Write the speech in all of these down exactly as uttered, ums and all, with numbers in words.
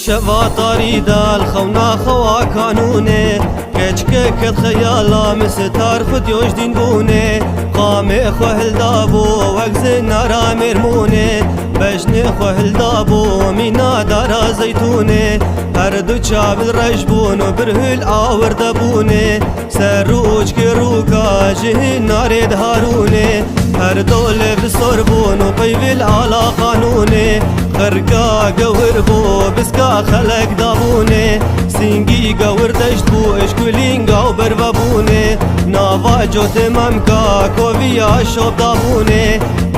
Şeva tarî de li xewna xewa kanûnê, keçikek ket xeyala min sitar xwe diyojdîn bûnê. Qamê xwe hildabû wek zinara mêrmûnê, bejnê xwe hildabû mîna dara zeytûnê. Her du çav li reş bûn û birhûl awirde bûnê. Ser rûçkê rûka ji hinarê diharûnê, her dolê bi sor bûn û peyvê li ala qanûnê. Qirka gewir bû, biska xelek dabûnê. Sîngî gewir deşt bû, ji kulînga û berve bûnê. Nava cotê memka koviya şop dabûnê.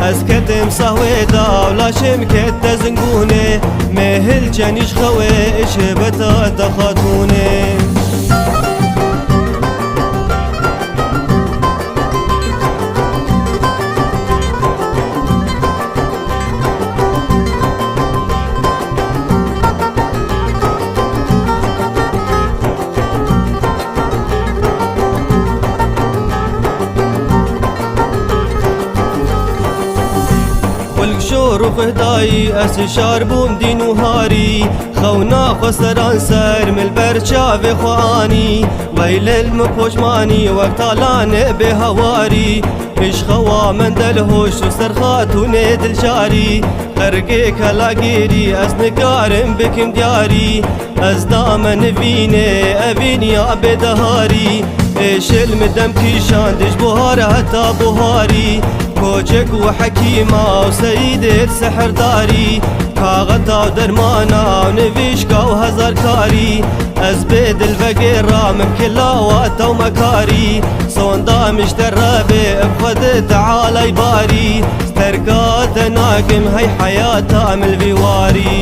Ez ketim sehwê da û laşê min ket tezing bûnê. Mêhil çenî ji xewê, ji beta te xatûnê. Xulk şor û xuhdayî, ez hişar bûm dîn û harî. Xewna xwe seranser min li ber çavê xwe anî. Weylel min poşmanî wek talanê bê hewarî. Pêş xewa mendel hoş û ser xatûnê dilcarî. Qergê kelagêrî ez nikarim bikim diyarî. Ez dame nivînê evîn ya bêdeharî. Êşil min dem kîşand ji buhar heta buharî. Koçek û hekîma û seyîdê sihirdarî. Kaxeta û dermana û nivîşka û hezarkarî. Ez bê dil vegêra min kilawa tewmekarî. Sonda min ji te re bê, bi Xwedê Tealay barî. Terka te nakim hey heyata min li vî warî.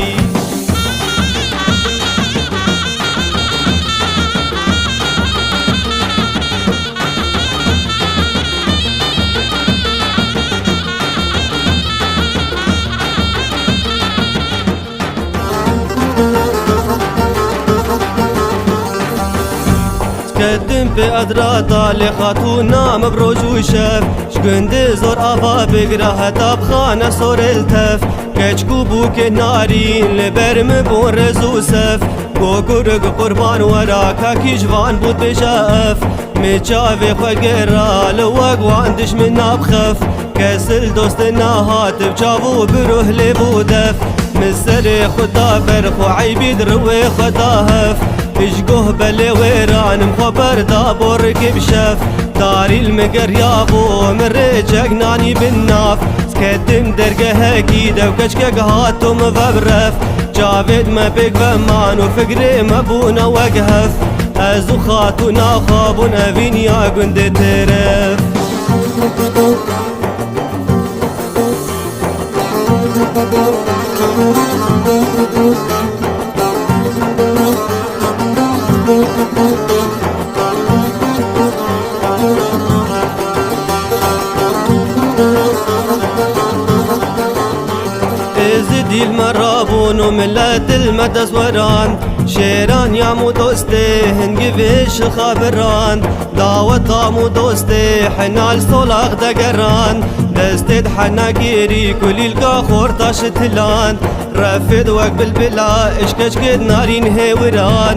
Ketim pê edrata lê xatûna me bi roj û şev. Ji gundê zor ava bigira heta bi xane sorê li tev. Keçik û bûkê narîn li ber min bûn rêz û sev. Gogurik qurban wera kakî ji van bû dibêje ev. Min çavê xwe gera li wek wan dijmin nabxef. Kes li dostê nahat bi çav û bi ruh lê bû def. Min serê xwe da ber xwe eybî di riwê xwe da hef. Ji goh belê wêran min xwe berda bo rikê bi şef. Tarî li min geriyabû min rêçek nanî bin nav. Ketim dergehekî dew keçkek hato min ve bi ref. Çavêt me pêk ve man û fikrê me bûne wek hef. Ez û xatûna xwe bûn evîn ya gundê têref. Êzidî li me rabûn û milet li me dest weran. Şêran ya mû dostê hingivê şixa biran. Daweta mû dostê hena li solax degeran. Destê di hena gêrî kulîlka xorta şitilan. Refêd wek bilbila, îşkeçkêd narîn hêwiran.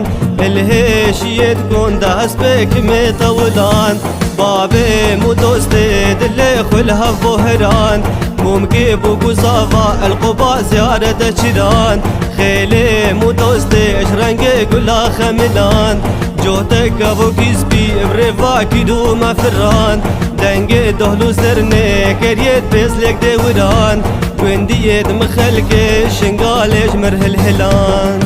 Li hêşiyêd gonda hespê kimê tewilan. Babê mû dostê dilê xwe li hev bohiran. Mûmkê bû guzava, elqoba ziyarete çiran. Xêlê mû dostê ji rengê gula xemilan. Cotek kevokî spî bi rêvakî dû me firan. Dengê dohl û zernê keriyê pêzlêk dêwiran. Gundiyê di min xelkê Şingalê ji mir hilhilan.